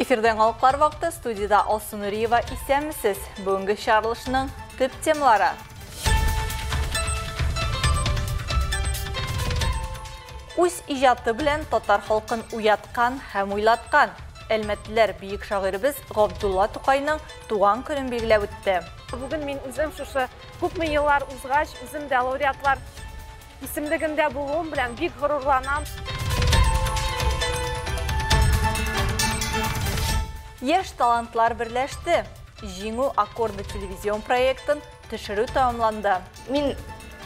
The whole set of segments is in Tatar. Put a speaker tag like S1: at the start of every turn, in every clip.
S1: Эфирда яңалыклар вакыты, студияда Алсу Нуриева. Исәнмесез. Бүгенге чыгарылышның төп темалары. Үз иҗаты белән татар халкын уяткан һәм уйлаткан. Әлмәтлеләр бөек шагыйребез Габдулла Тукайның туган көнен билгеләп үтте.
S2: Бүген мин үзем шушы күпме еллар узгач, үзем дә лауреатлар исемлегендә булуым белән бик горурланам.
S1: Яшь талантлар берләште. Җиңү аккорды телевизион проектын төшерү тәмамланды.
S3: Мин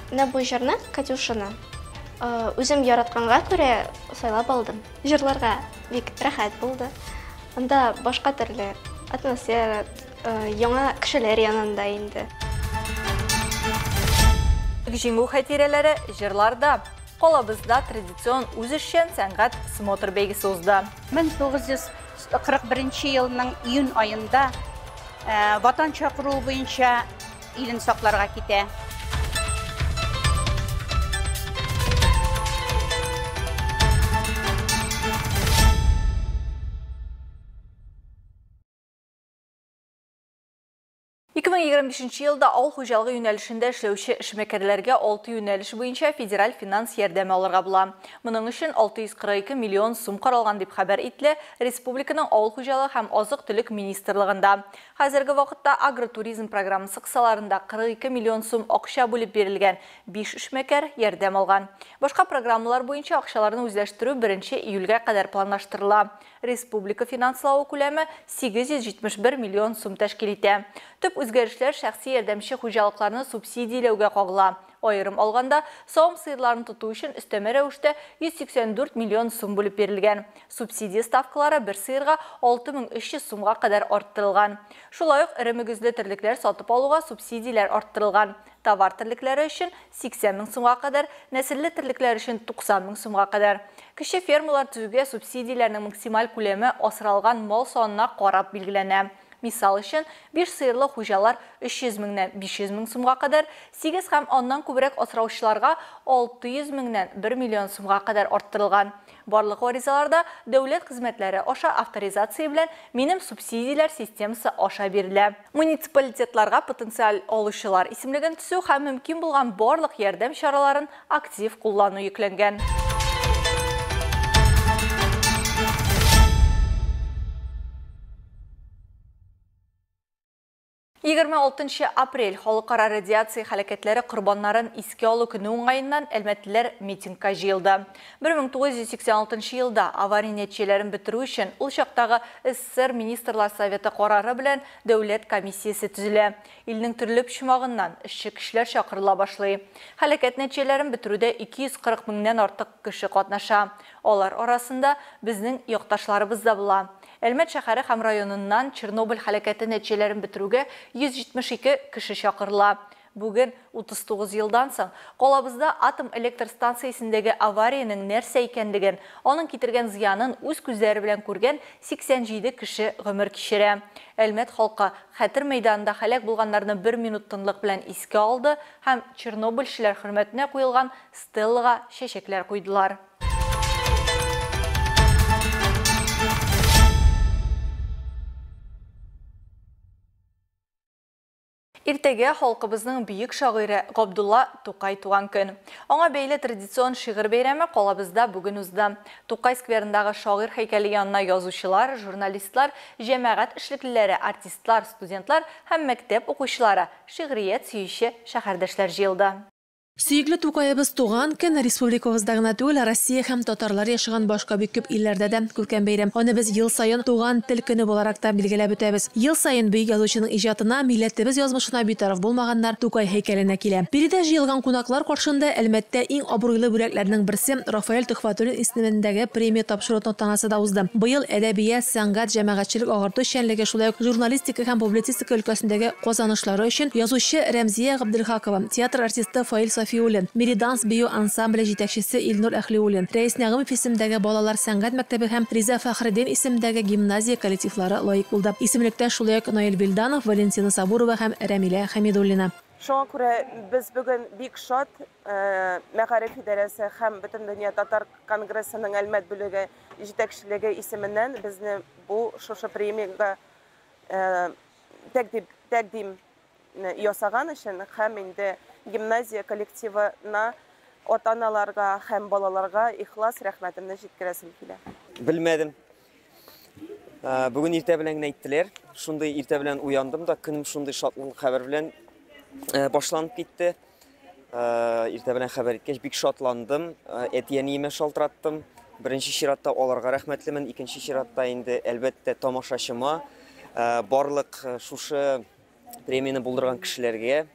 S3: менә бу җырны, Катюшаны, үзем яратканга күрә сайлап алдым. Җырларга бик рәхәт булды. Анда башка төрле атмосфера, яңа кешеләр янында инде.
S1: Җиңү хатирәләре җырларда. Калабызда традицион үзешчән сәнгать смотр бәйгесе узды.
S4: 1941 елның июнь аенда ватан чакыруы буенча илен сакларга китә.
S1: 2025 елда авыл хуҗалыгы юнәлешендә эшләүче эшмәкәрләргә 6 юнәлеш буенча федераль финанс ярдәме алырга була. Моның өчен 642 миллион сум каралган дип хәбәр ителә республиканың авыл хуҗалыгы һәм азык-төлек министрлыгында. Хәзерге вакытта агротуризм программасы кысаларында 42 миллион сум акча бүлеп бирелгән, 5 эшмәкәр ярдәм алган. Башка программалар буенча акчаларны үзләштерү 1 июльгә кадәр планлаштырыла. Республика финанславы күләме 871 миллион сум тәшкил итә. Төп үзгәрешләр шәхси ярдәмче хуҗалыкларны субсидияләүгә кагыла. Аерым алганда, савым сыерларын тоту өчен өстәмә рәвештә 184 миллион сум бүлеп бирелгән. Субсидия ставкалары бер сыерга 6300 сумга кадәр арттырылган. Шулай ук эре мөгезле терлекләр сатып алуга субсидияләр арттырылган. Товар терлекләре өчен 80 мең сумга кадәр, нәселле терлекләр өчен 90 мең сумга кадәр. Кече фермалар төзүгә субсидияләрнең максималь күләме асралган мал санына карап билгеләнә. Мисал өчен, 5 сыерлы хуҗалар 300 меңнән 500 мең сумга кадәр, 8 һәм аннан күбрәк асраучыларга 600 меңнән 1 миллион сумга кадәр арттырылган. Барлык гаризаларда дәүләт хезмәтләре аша авторизация белән минем субсидияләр системасы аша бирелә. Муниципалитетларга потенциаль алучылар исемлеген төзү һәм мөмкин булган барлык ярдәм чараларын актив куллану йөкләнгән. 26 апрель халыкара радиация һәлакәтләре корбаннарын искә алу көне уңаеннан әлмәтлеләр митингка җыелды. 1986 елда авария нәтиҗәләрен бетерү өчен ул чактагы СССР Министрлар Советы карары белән дәүләт комиссиясе төзелә. Илнең төрле почмагыннан эшче көчләр чакырыла башлый. Һәлакәт нәтиҗәләрен бетерүдә 240 меңнән артык кеше катнаша. Алар арасында безнең якташларыбыз да була. Әлмәт шәһәре һәм районыннан Чернобыль һәлакәте нәтиҗәләрен бетерүгә 172 кеше чакырыла. Бүген 39 елдан соң калабызда атом электр станциясендәге авариянең нәрсә икәнлеген, аның китергән зыянын үз күзләре белән күргән 87 кеше гомер кичерә. Әлмәт халкы Хәтер мәйданында һәлак булганнарны бер минут тынлык белән искә алды һәм чернобыльчеләр хөрмәтенә куелган стеллага чәчәкләр куйдылар. Иртәгә халкыбызның бөек шагыйре Габдулла Тукай туган көн. Аңа бәйле традицион шигырь бәйрәме калабызда бүген узды. Тукай скверындагы шагыйрь һәйкәле янына язучылар, журналистлар, җәмәгать эшлеклеләре, артистлар, студентлар һәм мәктәп укучылары, шигърият сөюче шәһәрдәшләр җыелды.
S5: Сөекле Тукаебыз туган көн республикабызда гына түгел, Россия һәм татарлар яшәгән башка бик күп илләрдә дә күркәм бәйрәм. Аны без ел саен туган тел көне буларак та билгеләп үтәбез. Ел саен бөек язучының иҗатына, милләтебез язмышына битараф булмаганнар Тукай һәйкәленә килә. Биредә җыелган кунаклар каршында Әлмәттә иң абруйлы бүләкләрнең берсе Рафаэль Төхвәтуллин исемендәге премия тапшыру тантанасы да узды. Быел әдәбият, сәнгать, җәмәгатьчелек, агарту эшчәнлеге, шулай ук журналистика һәм публицистика өлкәсендәге казанышлары өчен язучы Рәмзия Габделхакова, театр артисты Фаил Сафиуллин, Мириданс бию ансамбле җитәкчесе Илнур Әхлиуллин, Рәис Нәгымов исемендәге балалар сәнгать мәктәбе һәм Риза Фәхреддин исемендәге гимназия коллективлары лаек булды. Исемлектә шулай ук Наил Вилданов, Валентина Сабурова һәм Рәмилә Хәмидуллина.
S6: Шуңа күрә без бүген бик шат, Мәгариф идарәсе һәм Бөтендөнья татар конгрессының Әлмәт бүлеге җитәкчелеге исеменнән безне бу шушы премиягә тәкъдим ясаган өчен һәм инде гимназия коллективына, ата-аналарга һәм балаларга ихлас рәхмәтемне җиткерәсем килә.
S7: Белмәдем. Бүген иртә белән генә әйттеләр. Шундый иртә белән уяндым да, көнем шундый шатлыклы хәбәр белән башланып китте. Иртә белән хәбәр иткәч, бик шатландым. Әти-әниемә шалтыраттым. Беренче чиратта аларга рәхмәтлемен, икенче чиратта инде, әлбәттә, тамашачыма, барлык шушы премияне булдырган кешеләргә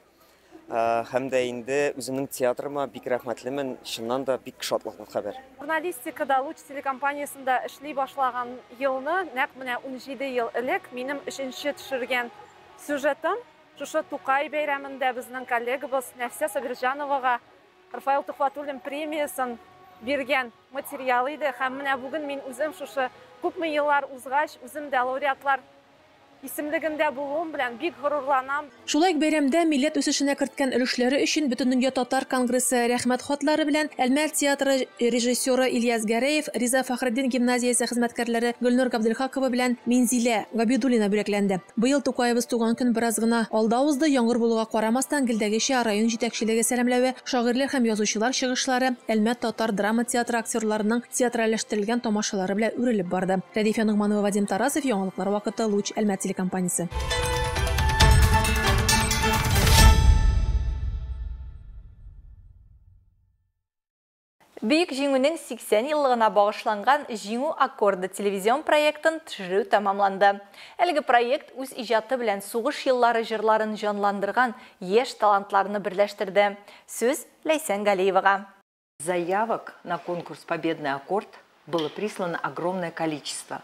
S7: һәм дә инде үземнең театрыма бик рәхмәтлемен. Чыннан да бик шатлыклы хәбәр.
S2: Журналистикада Луч телекомпаниясендә эшли башлаган елны, нәкъ менә 17 ел элек, минем өченче төшергән сюжетым шушы Тукай бәйрәмендә безнең коллегабыз Нәфисә Сабирҗановага Рафаил Төхвәтуллин премиясен биргән материал иде. Һәм менә бүген мин үзем шушы күпме еллар узгач, үзем дә лауреатлар исемлегендә булуым белән бик горурланам.
S5: Шулай ук бәйрәмдә милләт үсешенә керткән өлешләре өчен Бөтендөнья татар конгрессы Рәхмәт хатлары белән Әлмәт театры режиссеры Ильяс Гәрәев, Риза Фәхретдин гимназиясе хезмәткәрләре Гөлнур Габделхакова белән Минзилә Габидуллина бүләкләнде. Быел Тукаебыз туган көн бераз гына алда узды, яңгыр булуга карамастан, гелдәгечә район җитәкчелеге сәламләве, шагыйрьләр һәм язучылар чыгышлары, Әлмәт татар драма театры актерларының театральләштерелгән тамашалары белән үрелеп барды. Рәдифә Ногманова, Вадим Тарасов, Яңалыклар вакыты, Луч, Әлмәт телекомпаниясе.
S1: Бөек Җиңүнең 80 еллыгына багышланган Җиңү аккорды телевизион проектын төшерү тәмамланды. Әлеге проект үз иҗаты белән сугыш еллары җырларын җанландырган яшь талантларны берләштерде. Сүз Ләйсән Галиевага.
S8: Заявок на конкурс «Победный аккорд» было прислано огромное количество.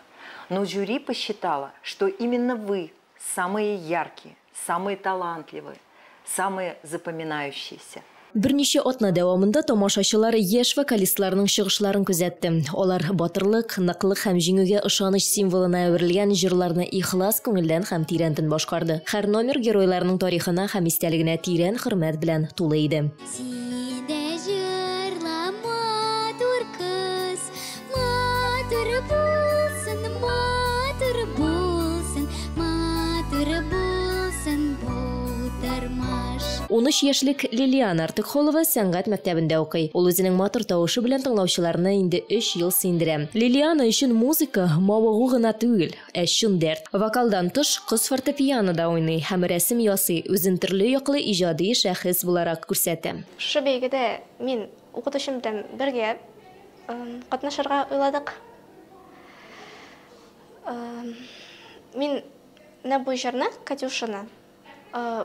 S8: Но жюри посчитало, что именно вы самые яркие, самые талантливые, самые запоминающиеся.
S9: Берничә атна дәвамында тамашачылар яшь вокалистларның чыгышларын күзәтте. Алар батырлык, ныклык һәм җиңүгә ышаныч символына әверелгән җырларны ихлас күңелдән һәм тирәнтен башкарды. Һәр номер геройларның тарихына һәм истәлегенә тирән хөрмәт белән тулы иде.
S10: Син дә җырла, матур кыз, матур булсын, матур булсын, матур булсын бу тормыш.
S9: 13 яшьлек Лилиана Артыкхолова сәнгать мәктәбендә укый. Ул үзенең матур тавышы белән тыңлаучыларны инде 3 ел сөендерә. Лилиана өчен музыка мавыгу гына түгел, ә чын дәрт. Вокалдан тыш, кыз фортепианода уйный һәм рәсем ясый, үзен төрле яклы иҗади шәхес буларак күрсәтә.
S3: Шушы бәйгедә мин укытучым белән бергә катнашырга уйладык. Мин менә бу җырны, Катюшаны,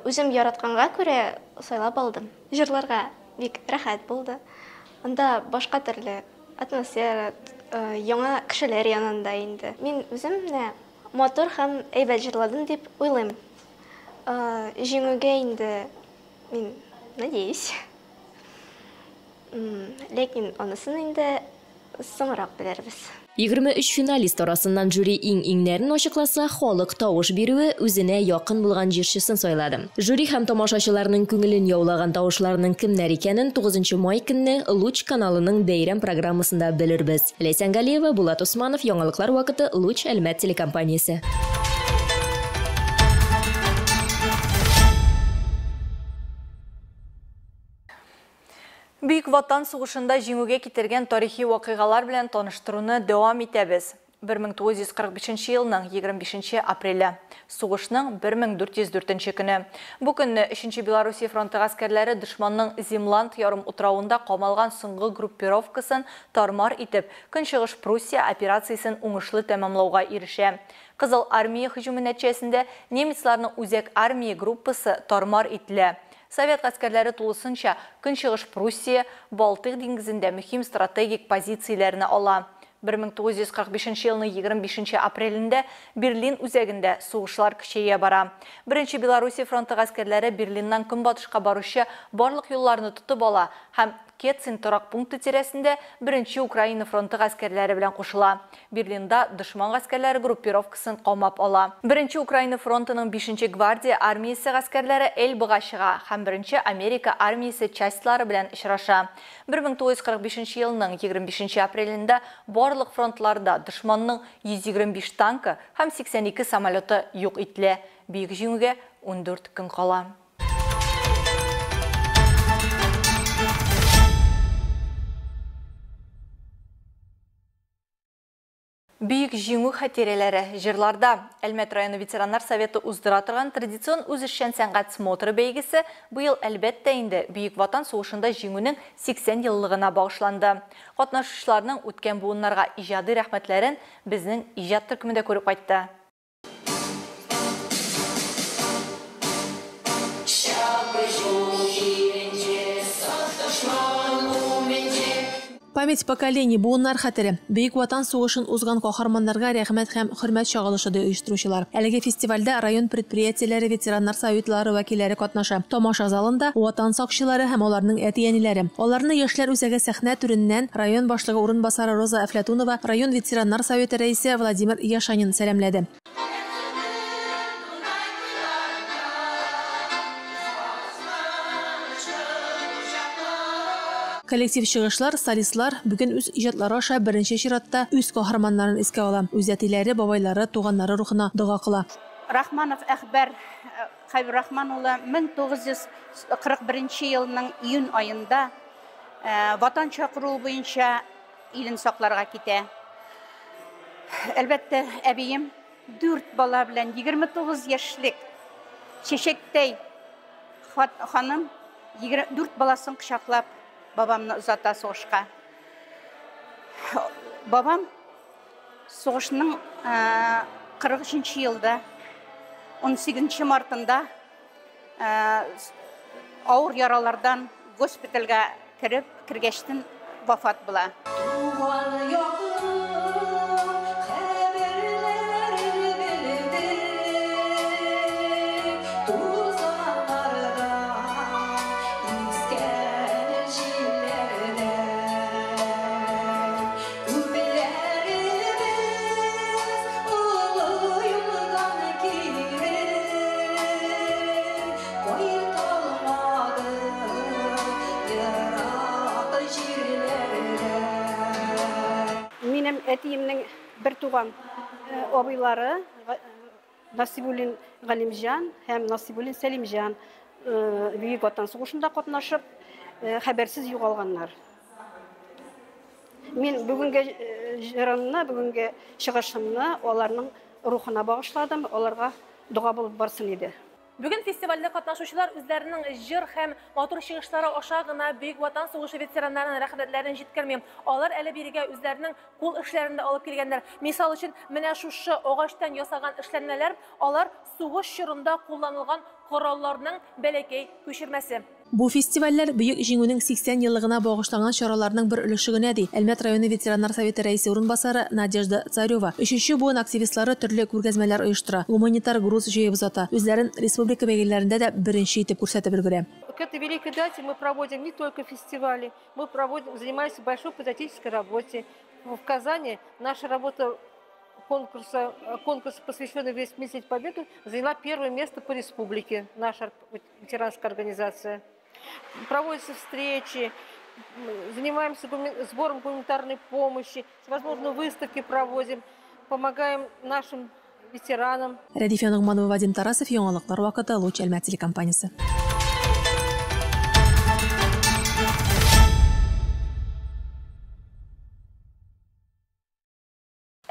S3: үзем яратканга күрә сайлап алдым. Җырларга бик рәхәт булды. Анда башка төрле атмосфера, яңа кешеләр янында инде. Мин үзем менә матур һәм әйбәт җырладым дип уйлыйм. Җиңүгә инде мин надеюсь. Ләкин анысын инде соңрак белербез.
S9: 23 финалист арасыннан жюри иң-иңнәрен ачыкласа, халык тавыш бирүе үзенә якын булган җырчысын сайлады. Жюри һәм тамашачыларның күңелен яулаган тавышларның кемнәр икәнен 9 май көнне Луч каналының бәйрәм программасында белербез. Ләйсән Галиева, Булат Усманов, Яңалыклар вакыты, Луч, Әлмәт телекомпаниясе.
S1: Бөек Ватан сугышында җиңүгә китергән тарихи вакыйгалар белән таныштыруны дәвам итәбез. 1945 елның 25 апреле. Сугышның 1404 көне. Бу көнне 3 Белоруссия фронты гаскәрләре дошманның Земланд ярым утравында камалган соңгы группировкасын тармар итеп, Көнчыгыш Пруссия операциясен уңышлы тәмамлауга ирешә. Кызыл армия һөҗүме нәтиҗәсендә немецларның үзәк армия группасы тармар ителә. Совет гаскәрләре тулысынча Көнчыгыш Пруссия, Балтыйк диңгезендә мөһим стратегик позицияләрне ала. 1945 елның 25 апрелендә Берлин үзәгендә сугышлар көчәя бара. Беренче Белоруссия фронты гаскәрләре Берлиннан көнбатышка баручы барлык юлларны тотып ала һәм Кетцин торак пункты тирәсендә Беренче Украина фронты гаскәрләре белән кушыла. Берлинда дошман гаскәрләре группировкасын камап ала. Беренче Украина фронтының 5нче гвардия армиясе гаскәрләре Эльбага чыга һәм Беренче Америка армиясе частьлары белән очраша. 1945 елның 25 апрелендә барлык фронтларда дошманның 125 танкы һәм 82 самолеты юк ителә. Бөек Җиңүгә 14 көн кала. Бөек Җиңү хатирәләре җырларда. Әлмәт районы ветераннар советы уздыра торган традицион үзешчән сәнгать смотры бәйгесе быел әлбәттә инде Бөек Ватан сугышында җиңүнең 80 еллыгына багышланды. Катнашучыларның үткән буыннарга иҗади рәхмәтләрен безнең иҗат төркемендә күреп кайтты.
S5: Память поколений, буыннар хәтере. Бөек Ватан сугышын узган каһарманнарга рәхмәт һәм хөрмәт чагылышы, ди оештыручылар. Әлеге фестивальдә район предприятиеләре ветераннар советлары вәкилләре катнаша. Тамаша залында Ватан сакчылары һәм аларның әти-әниләре. Аларны яшьләр үзәге сәхнә түреннән район башлыгы урынбасары Роза Әфләтунова, район ветераннар советы рәисе Владимир Яшанин сәламләде. Коллектив чыгышлар, солистлар бүген үз иҗатлары аша беренче чиратта үз каһарманнарын искә ала. Үз әтиләре, бабайлары, туганнары рухына дога кыла.
S4: Рахманов Әхбәр Хәбиррахман улы 1941 елның июнь аенда Ватан чакыруы буенча илен сакларга китә. Әлбәттә, әбием 4 бала белән 29 яшьлек чәчәктәй ханым 4 баласын кочаклап бабамны озата сугышка. Бабам сугышның 43 елда 18 мартында авыр яралардан госпитальгә кереп, кергәчтен вафат була.
S11: Әтиемнең бер туган абыйлары Насибуллин Галимҗан һәм Насибуллин Сәлимҗан Бөек Ватан сугышында катнашып, хәбәрсез югалганнар. Мин бүгенге җырымны, бүгенге чыгышымны аларның рухына багышладым, аларга дога булып барсын иде.
S2: Бүген фестивальдә катнашучылар үзләренең җыр һәм матур чыгышлары аша гына Бөек Ватан сугышы ветераннарының рәхмәтләрен җиткерми. Алар әле бирегә үзләренең кул эшләрен дә алып килгәннәр. Мисал өчен, менә шушы агачтан ясаган эшләнмәләр, алар сугыш чорында кулланылган коралларның бәләкәй күчермәсе.
S5: Бу фестивальләр Бөек Җиңүнең 80 еллыгына багышланган чараларның бер өлеше генә, ди Әлмәт районы ветераннар советы рәисе урынбасары Надежда Царева. Өченче буын активистлары төрле күргәзмәләр оештыра, гуманитар груз җыеп озата. Үзләрен республика бәйгеләрендә дә беренче итеп күрсәтеп өлгерә.
S12: К этой великой дате мы проводим не только фестивали, мы проводим, занимаемся большой патриотической работе. В Казани наша работа конкурс, посвященный 80-летию Победы, заняла первое место по республике, наша ветеранская организация. Проводятся встречи, занимаемся сбором гуманитарной помощи, всевозможные выставки проводим, помогаем нашим ветеранам.
S5: Рәдифә Ногманова, Вадим Тарасов, Яңалыклар вакыты, Луч Әлмәт телекомпаниясе.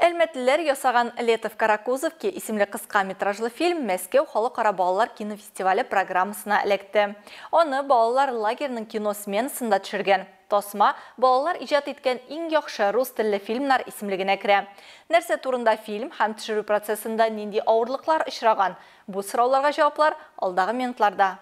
S1: Әлмәтлеләр ясаган «Лето в Каракозовке» исемле кыска метражлы фильм Мәскәү халыкара балалар кинофестивале программасына эләкте. Аны балалар лагерының кино сменасында төшергән. Тасма балалар иҗат иткән иң яхшы рус телле фильмнар исемлегенә керә. Нәрсә турында фильм һәм төшерү процессында нинди авырлыклар очраган? Бу сорауларга җаваплар алдагы минутларда.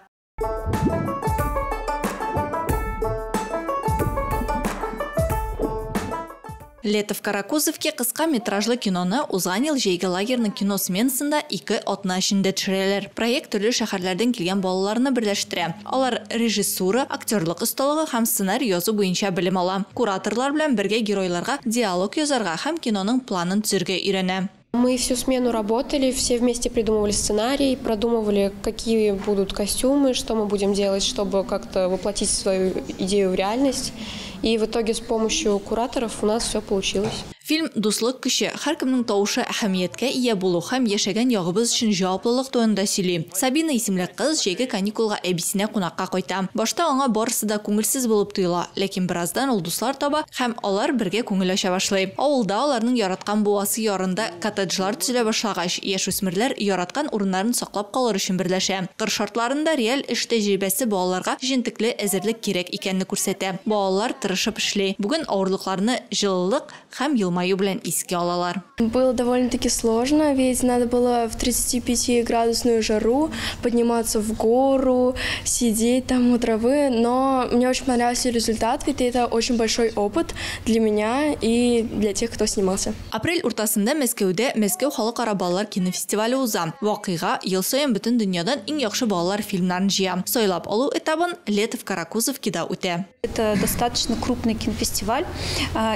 S1: Лето в Каракозовке кыска метражлы киноны узган ел җәйге лагерьның кино сменасында ике атна эчендә төшерәләр. Проект төрле шәһәрләрдән килгән балаларны берләштерә. Алар режиссура, актерлык осталыгы һәм сценарий язу буенча белем ала. Кураторлар белән бергә геройларга диалог язарга һәм киноның планын төзергә өйрәнә.
S13: Мы всю смену работали, все вместе придумывали сценарий, продумывали, какие будут костюмы, что мы будем делать, чтобы как-то воплотить свою идею в реальность. И в итоге с помощью кураторов у нас все получилось.
S1: Фильм дуслык көче, һәркемнең тавышы әһәмияткә ия булу һәм яшәгән ягыбыз өчен җаваплылык турында сөйли. Сабина исемле кыз җәйге каникулга әбисенә кунакка кайта. Башта аңа барысы да күңелсез булып тоела, ләкин бераздан ул дуслар таба һәм алар бергә күңел ача башлый. Авылда аларның яраткан буасы ярында коттеджлар төзелә башлагач, яшүсмерләр яраткан урыннарын саклап калыр өчен берләшә. Кыр шартларында реаль эш тәҗрибәсе балаларга җентекле әзерлек кирәк икәнне күрсәтә. Балалар тырышып эшли. Бүген авырлыкларны җылылык һәм елмаю белән искә алалар.
S14: Было довольно-таки сложно, ведь надо было в 35-градусную жару подниматься в гору, сидеть там у травы, но мне очень понравился результат, ведь это очень большой опыт для меня и для тех, кто снимался.
S1: Апрель уртасында Мәскәүдә Мәскәү халыкара балалар кинофестивале уза. Вакыйга ел саен бөтен дөньядан иң яхшы балалар фильмнарын җыя. Сайлап алу этабын Лето в Каракозовкеда үтә.
S15: Это достаточно крупный кинофестиваль,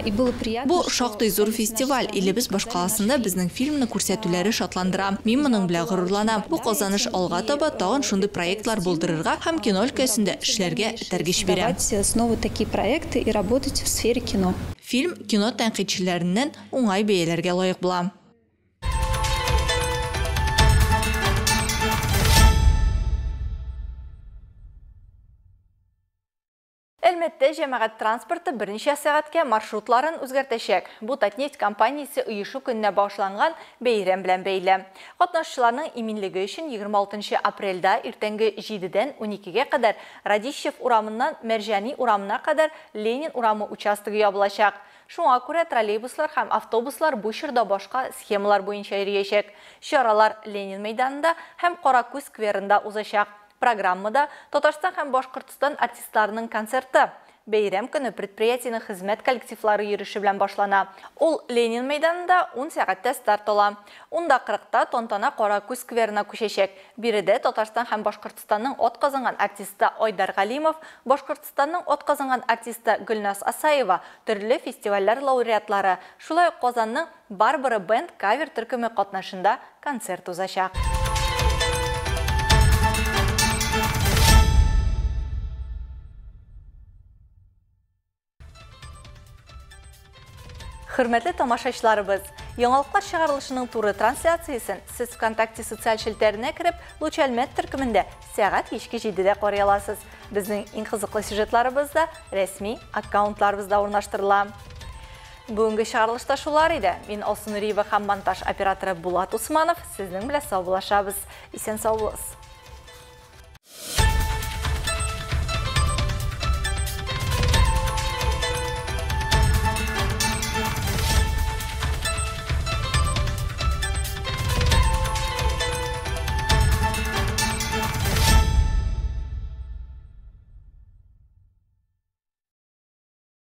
S15: и было приятно.
S1: Бу шактый зур фестиваль, илебез башкаласында безнең фильмны күрсәтүләре шатландыра. Мин моның белән горурланам. Бу казаныш алга таба тагын шундый проектлар булдырырга һәм кино өлкәсендә эшләргә этәргеч бирә.
S15: Снова такие проекты и работать в сфере кино.
S1: Фильм кино тәнкыйтьчеләреннән уңай бәяләргә лаек була. Әлмәттә җәмәгать транспорты берничә сәгатькә маршрутларын үзгәртәчәк. Бу Татнефть компаниясе оешу көненә багышланган бәйрәм белән бәйле. Катнашучыларның иминлеге өчен 26 апрельдә иртәнге 7-дән 12-гә кадәр Радищев урамыннан Мәрҗани урамына кадәр Ленин урамы участогы ябылачак. Шуңа күрә троллейбуслар һәм автобуслар бу чорда башка схемалар буенча йөриячәк. Чаралар Ленин мәйданында һәм Каракүз скверында узачак. Программада Татарстан һәм Башкортстан артистларының концерты. Бәйрәм көне предприятиенең хезмәт коллективлары йөреше белән башлана. Ул Ленин мәйданында 10 сәгатьтә старт ала. 10:40-та тантана Каракүз скверына күчәчәк. Биредә Татарстан һәм Башкортстанның атказанган артисты Айдар Галимов, Башкортстанның атказанган артисты Гөлназ Асаева, төрле фестивальләр лауреатлары, шулай ук Казанның Барбара Бенд кавер төркеме катнашында концерт узачак. Хөрмәтле тамашачыларыбыз, яңалыклар чыгарылышының туры трансляциясен сез ВКонтакте социаль челтәренә кереп, Луч Әлмәт төркемендә сәгать кичке 7-дә карый аласыз. Безнең иң кызыклы сюжетларыбыз да рәсми аккаунтларыбызда урнаштырыла. Бүгенге чыгарылышта шулар иде. Мин Алсу Нуриева һәм монтаж операторы Булат Усманов сезнең белән саубуллашабыз. Исән сау булыгыз.